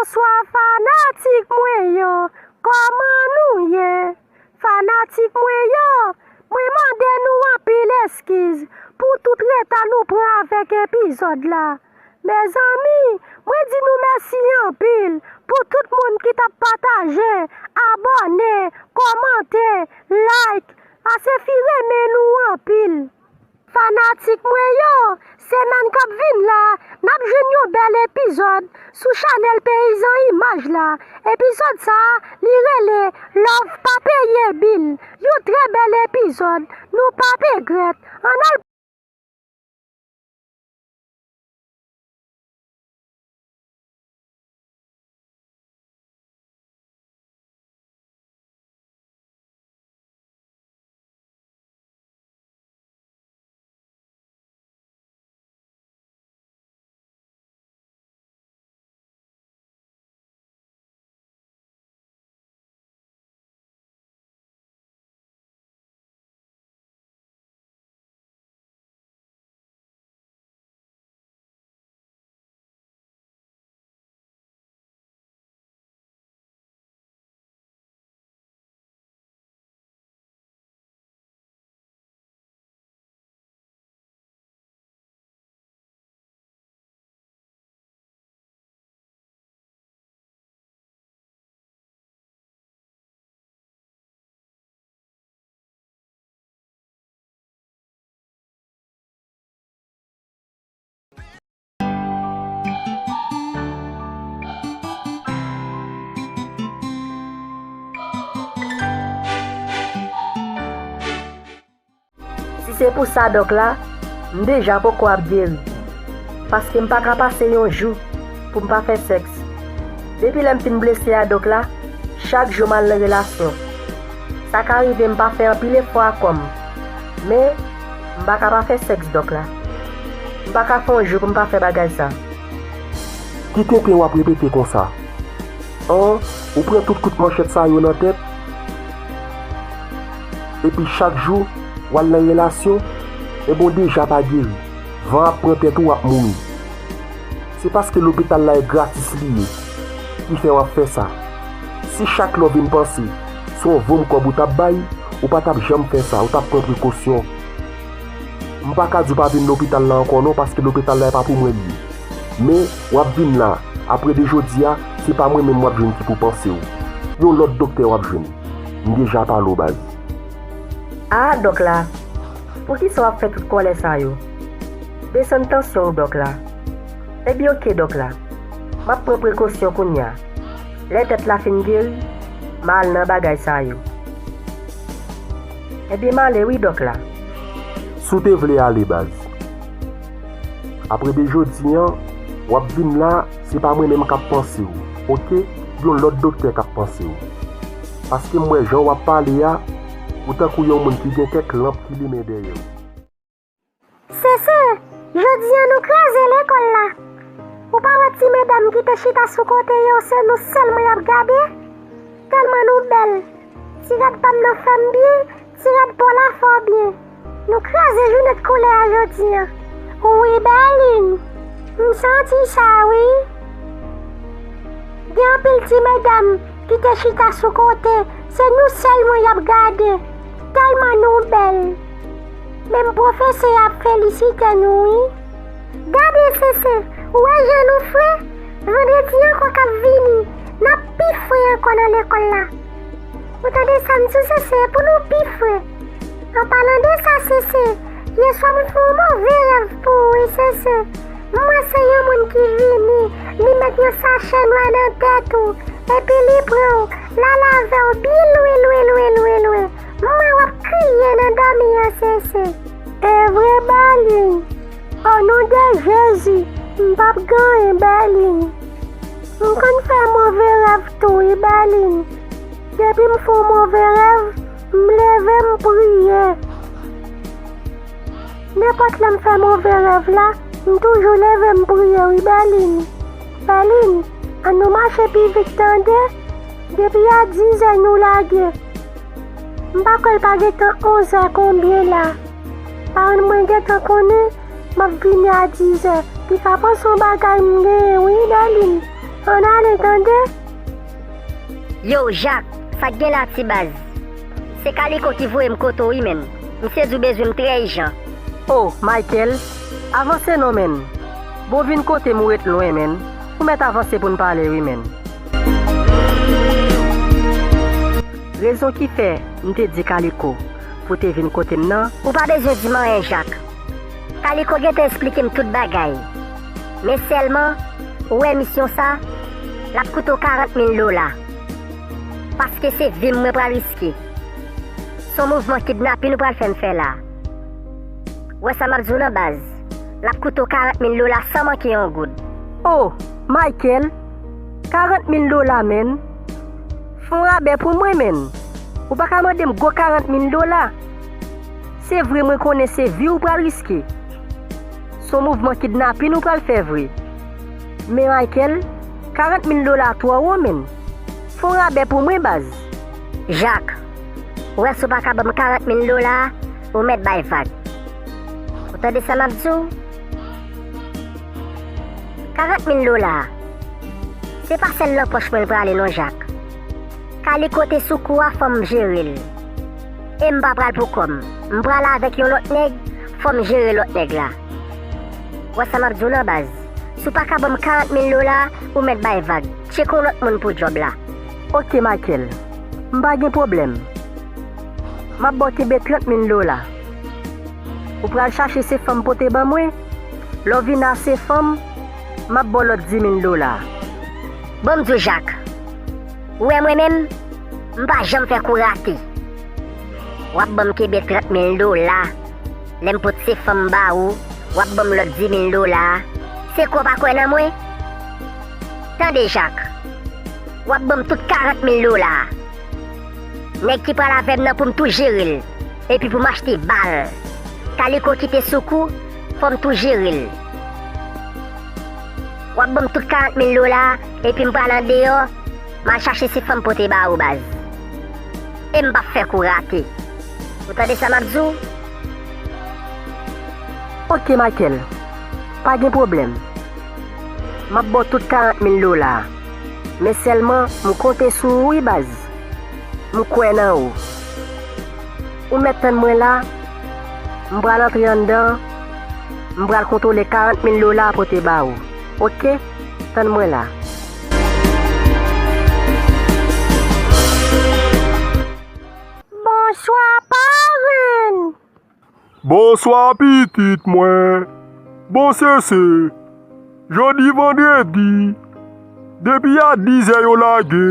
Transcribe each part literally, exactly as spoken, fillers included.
Bonswa fanatik mwen yo, kòman nou ye? Fanatik mwen yo, mwen mande nou anpil eskiz pou tout reta nou pran avèk epizòd la. Mezanmi, mwen di nou mèsi anpil pou tout moun ki t ap pataje, abòne, kòmante, like. Asefi renmen nou anpil. Fanatik mwen yo, semèn k ap vin la, n ap jwenn yon bèl epizòd sou chanèl Peyizan Imaj la. Epizòd sa a, li rele Love pa peye bil. Yon trè bèl epizòd, nou p ap regrèt. Ann al Si se pou sa dòk la, m deja poko ap geri. Paske m pa ka pase yon jou pou m pa fè sèks. Depi lè m fin blese a dòk la, chak jou m al nan relasyon. Sa ka rive m pa fè anpil efò a kò m. Men, m pa ka pa fè sèks dòk la. M pa ka fè yon jou pou m pa fè bagay sa. Ki tenten w ap repete konsa? An, ou pran tout kout manchèt sa yo nan tèt? Epi chak jou, w al nan relasyon? Enben w deja pa geri. Van ap pran tèt ou, w ap mouri. Se paske lopital la e gratis li ye, ki fè w ap fè sa. Si chak lè w vin panse, se yon vonm kòb ou t ap bay, ou pa t ap janm fè sa, ou t ap pran prekosyon. M pa ka di w pa vin lopital la ankò non, paske lopital la e pa pou mwen li ye. Men, w ap vin la, apre de jodi a, se pa mwen menm w ap jwenn ki pou panse w. Yon lòt doktè w ap jwenn. M deja pale w baz. A, dòk la, poukisa w ap fè tout kòlè sa yo? Desann tansyon w dòk la. Ebyen oke dòk la, m ap pran prekosyon kounye a. Lè tèt la fin geri, m a al nan bagay sa yo. Ebyen m ale wi dòk la. Si w te vle ale baz. Apre de jodi an, w ap vin la, se pa mwen menm k ap panse w, oke? Yon lòt doktè k ap panse w. Paske m wè jan w ap pale a, ou tankou yon moun ki gen kèk lanp ki limen dèyè w. Sese, jodi a nou kraze lekòl la. Ou pa wè ti medam ki te chita sou kote yo, se nou sèlman y ap gade? Tèlman nou bèl. Ti rad pa m nan fè m byen, ti rad pa w la fè w byen. Nou kraze jounen koulè a jodi a. Wi, Bèlin, m santi sa, wi. Gen anpil ti medam ki te chita sou kote, se nou sèlman y ap gade, tèlman nou bèl. Menm pwofesè a ap felisite nou, wi. Gade, Sese, ou wè jan nou fre? Vandredi ankò k ap vini, n ap pi fre ankò nan lekòl la. Ou tande sa m di w, Sese, e pou nou pi fre. An palan de sa, Sese, yèswa m fè yon move rèv pou ou, wi, Sese. M wè se yon moun ki vini, li met yon sachè nwa nan tèt ou, epi li pran w, l al avè w byen lwen, lwen, lwen, lwen, lwen. M wè w ap kriye nan dòmi an, Sese. E vre, Bèlin? O non de Jezi, m p ap gen anyen, Bèlin. M konn fè move rèv tou, wi, Bèlin. Depi m fè yon move rèv, m leve, m priye. Nenpòt lè m fè move rèv la, m toujou leve, m priye, wi, Bèlin. Bèlin, ann nou mache pi vit, tande? Depi a dizè nou lage. M pa kwè l pa gentan onzè konbyen la. Paran mwen gentan konnen m ap vini a dizè. Li ka panse yon bagay m genyen wi, Bèlin. Ann ale, tande? Yo, Jak, sa k gen la, ti baz? Se Kaliko ki voye m kote w wi, menn. Misye di w bezwen m trè ijan. O, Michael, avanse non, menn. Bon, vin kote m, ou ret lwen, menn. Ou mèt avanse pou n pale wi, menn. Rezon ki fè m te di Kaliko pou te vin kote m nan. Ou pa bezwen di m anyen, Jak. Kaliko gentan esplike m tout bagay. Men sèlman, ou wè misyon sa, l ap koute w karant mil dola. Paske se vi m mwen pral riske. Se yon mouvman kidnapin ou pral fè m fè la. Ou wè sa m ap di w nan baz? L ap koute w karant mil dola san manke yon goud. O, Michael, karant mil dola, menn. Fè yon rabè pou mwen, menn. Ou pa ka mande m gwo karant mil dola. Se vre, mwen konnen se vi w pral riske. Se yon mouvman kidnapin ou pral fè vre. Men Michael, karant mil dola twò wo, menn. Fè yon rabè pou mwen, baz. Jak, ou wè si w pa ka ban m karant mil dola a, ou mèt bay vag. Ou tande sa m ap di w? Karant mil dola a, se pa sèl nan pòch mwen l prale non, Jak. Kaliko te sou kou a, fò m jere l. E m pa pral pou kò m. M prale avèk yon lòt nèg, fò m jere lòt nèg la. Ou wè sa m ap di w nan baz? Si w pa ka ban m karant mil dola, ou mèt bay vag. Tcheke yon lòt moun pou djòb la. Oke, Michael. M pa gen pwoblèm. M ap ba w kenbe trant mil dola. Ou pral chache se fanm pote ban mwen. Lè w vin a se fanm, m ap ba w lòt di mil dola. Bon, m di w, Jak, ou wè mwen menm, m pa janm fè kou rate. W ap ban m kenbe trant mil dola. Lè m pot se fanm ba ou, w ap ban m lòt di mil dola a. Se kwè w pa kwè nan mwen? Tande, Jak, w ap ban m tout karant mil dola a. Nèg ki pral avè m nan pou m tou jere l, epi pou m achte bal. Kaliko ki te sou kou, fò m tou jere l. W ap ban m tout karant mil dola a, epi m pral andeyò, m al chache se fanm pote ba ou, baz. E m p ap fè kou rate. Ou tande sa m ap di w? Oke, Michael. Pa gen pwoblèm. M ap ba w tout karant mil dola a. Men sèlman, m konte sou ou wi, baz. M kwè nan ou. Ou mèt tann mwen la, m pral antre anndan, m pral kontwole karant mil dola a pote ba ou. Oke? Tann mwen la. Bonswa, parenn! Bonswa, pitit mwen. Bon, Sese, jodi vandredi, depi a dizè yo lage,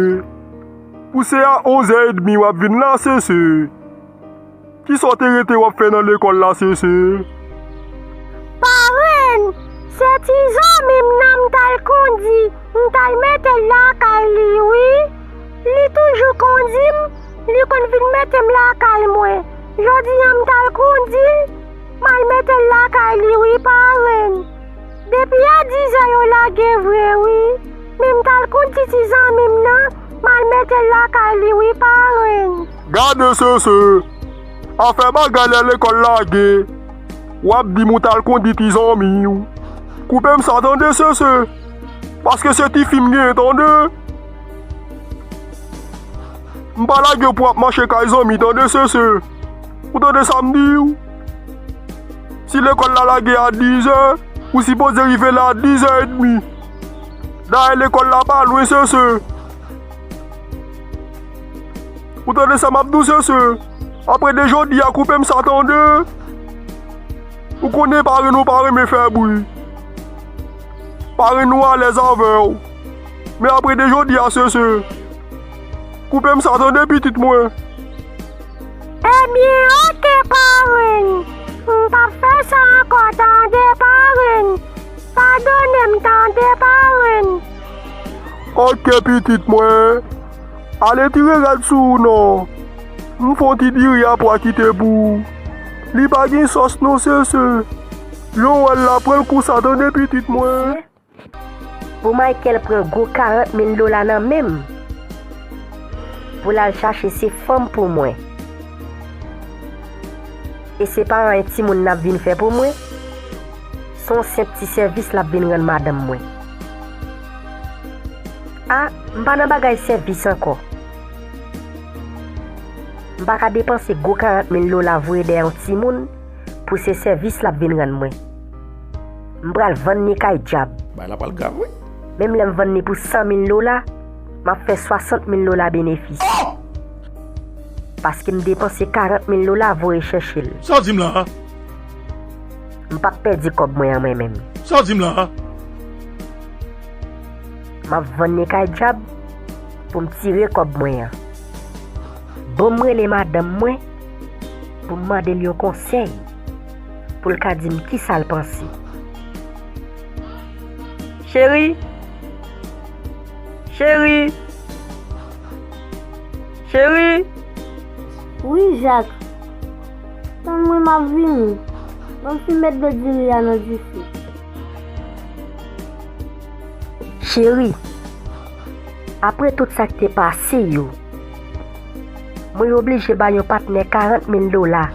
pou se a onzè edmi w ap vin la, Sese. Kisa w te rete w ap fè nan lekòl la, Sese? Parenn, se ti zanmi m nan m t al kondi, m t al mete l lakay li, wi. Li toujou kondi m, li konn vin mete m lakay mwen. Jodi a m t al kondi l, m al mete l lakay li, wi, parenn. Depi a dizè yo lage vre, wi. Men m t al kondi ti zanmi m nan, m al mete l lakay li, wi, parenn. Gade, Sese. Afè bagay lè lekòl lage, w ap di m ou t al kondi ti zanmi w. Koupe m sa tande, Sese, paske se tifi m genyen tande. M pa lage w pou w ap mache kay zanmi tande, Sese. Ou tande sa m di w? Si lekòl la lage a dizè, ou sipoze rive la a dizè edmi. Dayè lekòl la pa lwen, Sese. Ou tande sa m ap di w, Sese? Apre de jodi a, koupe m sa tande. Ou konnen parenn ou pa renmen fè bri. Parenn ou alèz avè w. Men apre de jodi a, Sese, koupe m sa tande, pitit mwen. Ebyen, oke, parenn. M p ap fè sa ankò tande, parenn. Padone m tande, parenn. Oke, pitit mwen. Ale tire rad sou ou non. M fè yon ti diri a pwa kite pou ou. Li pa gen sòs non, Sese. Jan w wè l la, pran l konsa tande, pitit mwen. Pou Michael pran gwo karant mil dola nan men m pou l al chache se fanm pou mwen. E se pa anyen timoun n ap vin fè pou mwen, se yon senp ti sèvis l ap vin rann madanm mwen. A, m pa nan bagay sèvis ankò. M pa ka depanse gwo karant mil dola voye dèyè yon timoun pou se sèvis l ap vin rann mwen. M pral vann li kay dyab. Bagay la pral grav, wi. Menm lè m vann li pou san mil dola, m ap fè swasant mil dola benefis. Oh! Paske m depanse karant mil dola voye chèche l. Sa w di m la a? M p ap pèdi kòb mwen an mwen menm. Sa w di m la a? M ap vann li kay dyab pou m tire kòb mwen an. Bon, m rele madanm mwen pou m mande l yon konsèy, pou l ka di m kisa l panse. Cheri! Cheri! Cheri! Wi, Jak. Tann mwen, m ap vini. Ban m fin met dlo diri a nan dife. Cheri, apre tout sa k te pase yo, mwen oblije bay yon patnè karant mil dola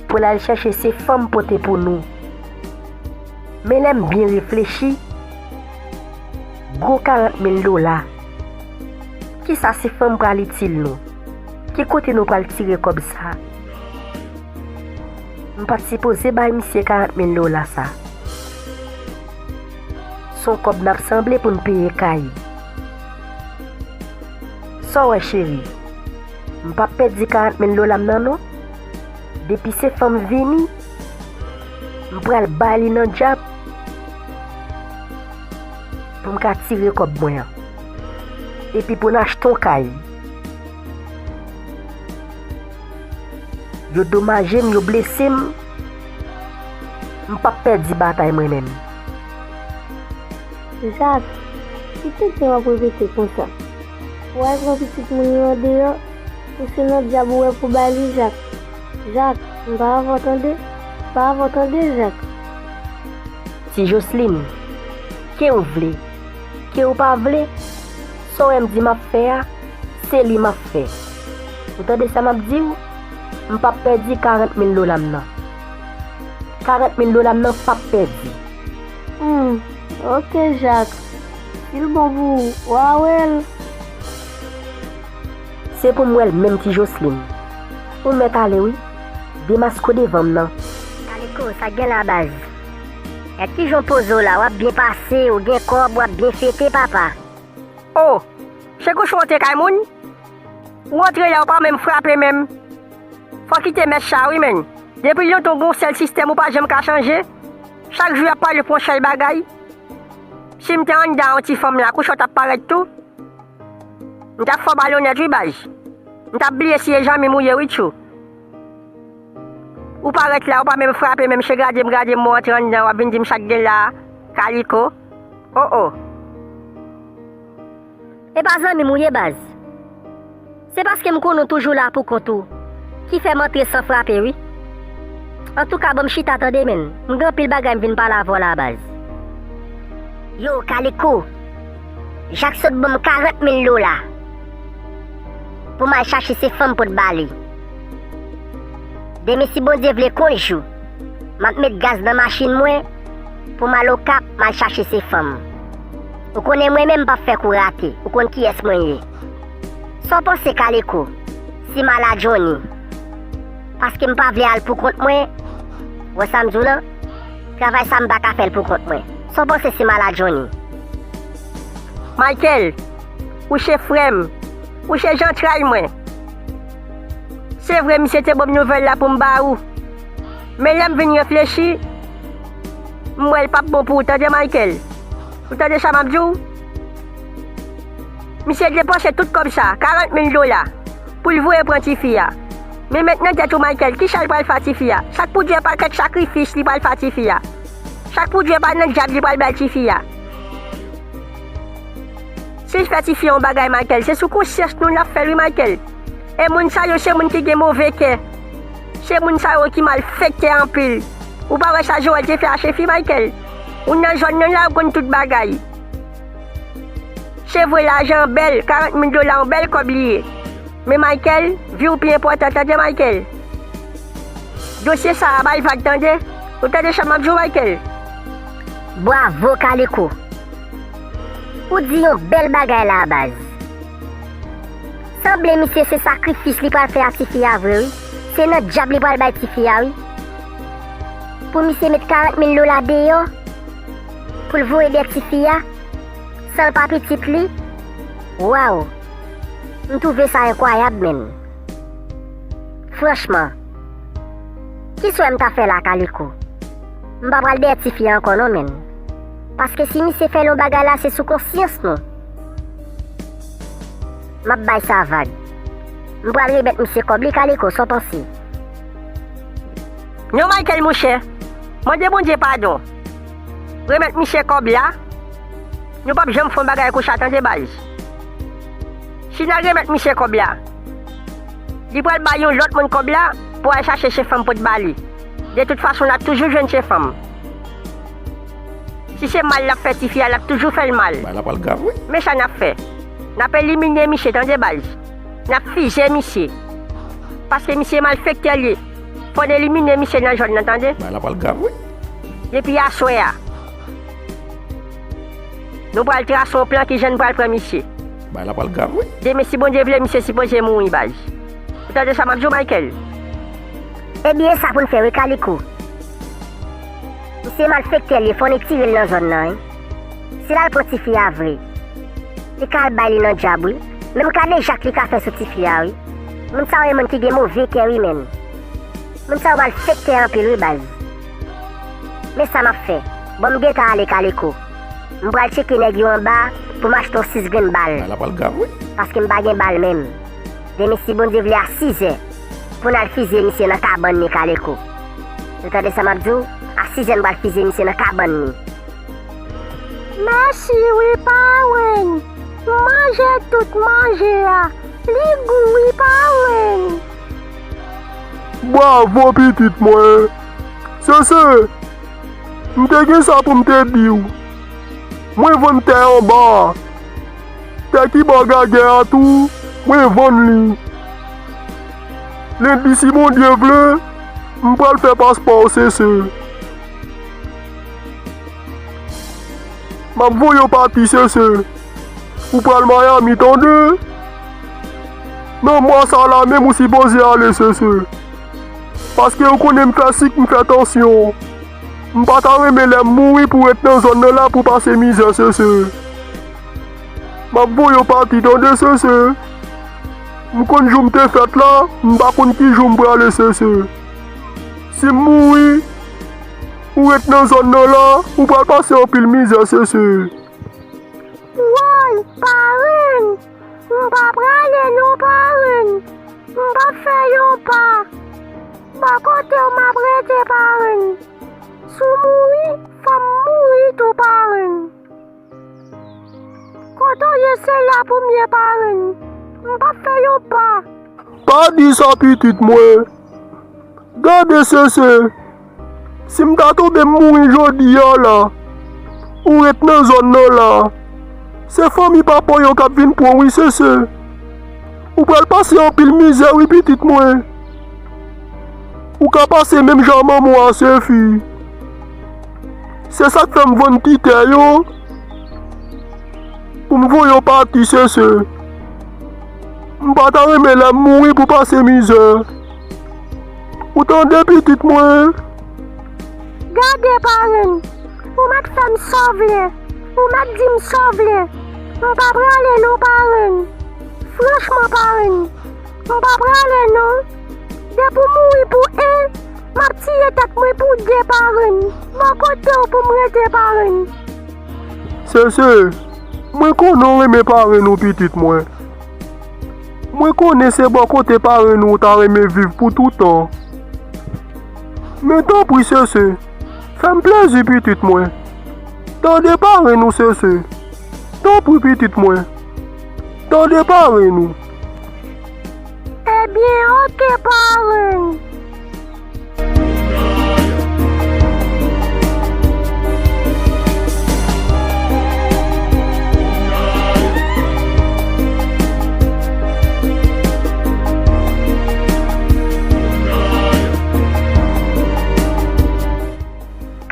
pou l al chèche se fanm pote pou nou. Men lè m byen reflechi, gwo karant mil dola, kisa se fanm pral itil nou? Ki kote nou pral tire kòb sa? M pa t sipoze bay misye karant mil dola sa. Se yon kòb n ap sanble pou n peye kay. Sa w wè, cheri? M p ap pèdi karant mil dola m nan non. Depi se fanm vini, m pral bay li nan dyab pou m ka tire kòb mwen an. Epi pou n achte yon kay. Yo domaje m, yo blese m. M p ap pèdi batay mwen menm. Jak, ki tenten w ap repete konsa? Ou al pran pitit moun yo andeyò, pou se nan dyab ou wè pou bay li, Jak. Jak, m pa avè w tande, m pa avè w tande, Jak. Ti Joslin, ke w vle, ke w pa vle, sa w wè m di m ap fè a, se li m ap fè. Ou tande sa m ap di w? M p ap pèdi karant mil dola m nan. Karant mil dola m nan p ap pèdi. Hmm, oke, Jak. Si l bon pou ou, w a wè l. Se pou m wè l menm, Ti Joslin. Ou mèt ale wi. Demaske w devan m nan. Kaliko, sa k gen la, baz? Gad kijan w poze w la, w ap byen pase, ou gen kòb, w ap byen fete, papa. O, se kouch ou antre kay moun? Ou antre la, ou pa menm frape menm. Fò w kite mès sa wi, menn. Depi lontan w gen yon sèl sistèm, ou pa janm ka chanje. Chak jou y ap pale pou yon sèl bagay. Si m te anndan a yon ti fanm la, kouch ou t ap parèt tou. M t ap fè w balonèt wi, baz. M t ap bliye si e zanmi m ou ye wi, tchou. Ou parèt la, ou pa menm frape, menm se gade m, gade m, ou antre anndan, w ap vin di m sa k gen la, Kaliko. O, o. E pa zanmi m ou ye, baz. Se paske m konnen w toujou la pou kont ou ki fè m antre san frape wi. Antouka, ban m chita tande, menn. M gen anpil bagay m vin pale avè w la, baz. Yo, Kaliko, Jak sot ban m karant mil dola pou m al chache se fanm pou t ba li. Demen, si Bondye vle, konjou, m ap met gaz nan machin mwen pou m al Okap, m al chache se fanm. Ou konnen mwen menm m p ap fè kou rate, ou konn kiyès mwen ye. Sa w panse, Kaliko, si m al a Johnny? Paske m pa vle al pou kont mwen. Wè sa m di w lan? Travay sa m pa ka fè l pou kont mwen. Sa w panse si m al a Johnny? Michael, ou se frè m, ou se zantray mwen. Se vre, misye te ban m nouvèl la pou m ba ou. Men lè m vin reflechi, m wè l p ap bon pou ou, tande, Michael. Ou tande sa m ap di w? Misye depanse tout kòb sa, karant mil dola, pou l voye pran tifi a. Men met nan tèt ou, Michael, kisa l pral fè a tifi a? Sa k pou dwe pakèt sakrifis li pral fè a tifi a. Sa k pou dwe pa nan dyab li pral bay tifi a. Si l fè tifi a yon bagay, Michael, se sou konsyans nou l ap fè l wi, Michael. E moun sa yo se moun ki gen move kè. Se moun sa yo ki malfektè anpil. Ou pa wè sa Joel te fè a Chefi, Michael? Ou nan zòn nan la, ou konn tout bagay. Se vre, lajan an bèl, karant mil dola yon bèl kòb li ye. Men Michael, vi w pi enpòtan, tande, Michael. Dosye sa a bay vag, tande. Ou tande sa m ap di w, Michael? Bwavo, Kaliko. Ou di yon bèl bagay la, baz. Sanble misye se sakrifis li pral fè a tifi a vre, wi. Se nan dyab li pral bay tifi a, wi. Pou misye met karant mil dola deyò, pou l voye dèyè tifi a, san l pa pitit li. Waw! M twouve sa enkwayab, menn. Franchman, ki swè m ta fè la, Kaliko? M pa pral dèyè tifi a ankò non, menn. Paske si misye fè l yon bagay la, se sou konsyans nou. M ap bay sa vag. M pral remèt misye kòb li, Kaliko, sa w panse? Non, Michael, monchè. Mande Bondye padon. Remèt misye kòb la. Nou p ap janm fè yon bagay konsa, tande, baz. Si n al remèt misye kòb la, li pral bay yon lòt moun kòb la pou al chache se fanm pot ba li. De tout fason, n ap toujou jwenn se fanm. Si se mal l ap fè tifi a, l ap toujou fè l mal. Bagay la pral grav, wi. Men sa n ap fè. N ap elimine misye, tande, baz. N ap fize misye. Paske misye malfektè l ye. Fò n elimine misye nan zòn nan, tande. Bagay la pral grav, wi. Depi aswè a, nou pral trase yon plan kijan n pral pran misye. Bagay la pral grav, wi. Demen, si Bondye vle, misye sipoze mouri, baz. Ou tande sa m ap di w, Michael? Ebyen, e sa pou n fè, wi, Kaliko. Misye malfektè l ye, fò n retire l nan zòn nan, wi. Si l al pran tifi a vre, li ka al bay li nan dyab, wi. Menm kadejak li ka fè sou tifi a, wi. Moun sa yo e moun ki gen move kè, wi, menn. Moun sa yo malfektè anpil, wi, baz. Men sa m ap fè. Bon, m gentan ale, Kaliko. M pral tcheke nèg yo anba pou m achte yon sis grenn bal. Bagay la pral grav, wi. Paske m pa gen bal menm. Demen, si Bondye vle, a sizè, pou n al fize misye nan kabann li, Kaliko. Ou tande sa m ap di w? A sizè, n pral fize misye nan kabann li. Mèsi wi, parenn. M manje tout manje a. Li gou wi, parenn. Bravo, pitit mwen. Sese, m te gen sa pou m te di w. Mwen vann tè anba a. Tè ki bò gagè a tou, mwen vann li. Lendi, si Bondye vle, m pral fè paspò w, Sese. M ap voye w pati, Sese. Ou pral Miami, tande? Nan mwa sa la menm ou sipoze ale, Sese. Paske ou konnen m fè sik, m fè tansyon. M pa ta renmen lè m mouri pou w ret nan zòn nan la pou w pase mizè, Sese. M ap voye w pati, tande, Sese. M konn jou m te fèt la, m pa konn ki jou m prale, Sese. Si m mouri, ou ret nan zòn nan la, ou pral pase anpil mizè, Sese. Woy, parenn! M pa prale non, parenn. M p ap fè yon pa. Bò kote w m ap rete, parenn. Si w mouri, fò m mouri tou, parenn. Kote w ye, se la pou m ye, parenn. M p ap fè yon pa. Pa di sa, pitit mwen. Gade, Sese, si m ta tonbe m mouri jodi a la, ou ret nan zòn nan la, se fanmi papa w yo k ap vin pran w wi, Sese. Ou pral pase anpil mizè wi, pitit mwen. Ou ka pase menm jan manman w a Sefi. Se sa k fè m vann ti tè yo pou m voye w pati, Sese. M pa ta renmen lè m mouri pou pase mizè. Ou tande, pitit mwen? Gade, parenn, ou mèt fè m sa w vle, ou mèt di m sa w vle. M pa prale non, parenn. Franchman, parenn, m pa prale non. Depi w mouri pou en, m ap tiye tèt mwen pou de, parenn. Bò kote w pou m rete, parenn. Sese, mwen konnen w renmen parenn ou, pitit mwen. Mwen konnen se bò kote parenn ou w ta renmen viv pou toutan. Men tanpri, Sese, fè m plezi, pitit mwen. Tande parenn ou, Sese. Tanpri, pitit mwen. Tande parenn ou. Ebyen, oke, parenn.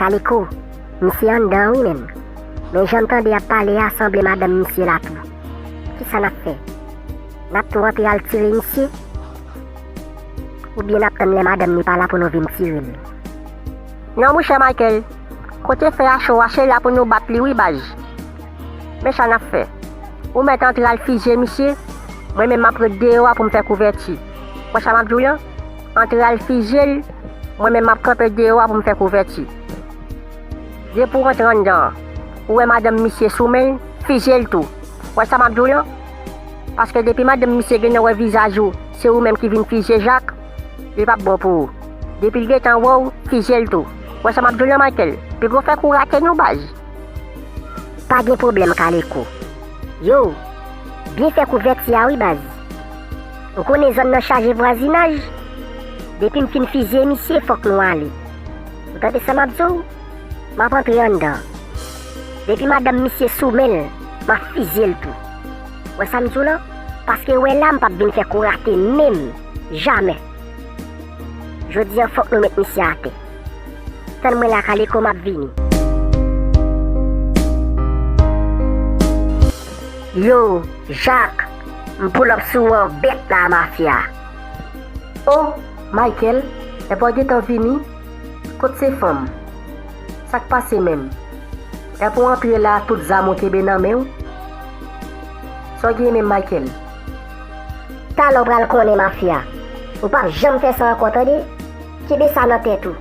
Kaliko, misye anndan wi menm. Men jan m tande y ap pale a, sanble madanm misye la tou. Kisa n ap fè? N ap tou antre al tire misye? Oubyen n ap tann lè madanm li pa la pou nou vin tire l? Non, monchè Michael, kote fè a cho a, se la pou nou bat li wi, baz. Men sa n ap fè. Ou mèt antre al fizye misye, mwen menm m ap ret deyò a pou m fè kouvèti. Wè sa m ap di w lan? Antre al fizye l, mwen menm m ap kanpe deyò a pou m fè kouvèti. Depi w rantre anndan an, ou wè madanm misye sou men l, fizye l tou. Wè sa m ap di w lan? Paske depi madanm misye gentan wè vizaj ou, se ou menm ki vin fizye Jak, li p ap bon pou ou. Depi l gentan wè w, fizye l tou. Wè sa m ap di w lan, Michael? Piga w fè kou rate nou, baz. Pa gen pwoblèm, Kaleko. Yo, byen fè kouvèti a wi, baz. Ou konnen zòn nan chaje vwazinaj. Depi m fin fizye misye, fòk nou ale. Ou tande sa m ap di w? M ap antre anndan. Depi madanm misye sou men l, m ap fizye l tou. Wè sa m di w lan? Paske wè la, m p ap vin fè kou rate menm. Jamè. Jodi a, fòk nou met misye atè. Tann mwen la, Kaleko, m ap vini. Yo, Jak, m pull up sou ou an bèt la, mafya. Oh, Michael, epi w gentan vini? Kot se fanm? Sa k pase menm? Epi w antre la, tout zam ou kenbe nan men w? Sa w gen menm, Michael? Talè w pral konnen, mafya. Ou p ap janm fè sa ankò, tande? Kenbe sa nan tèt ou.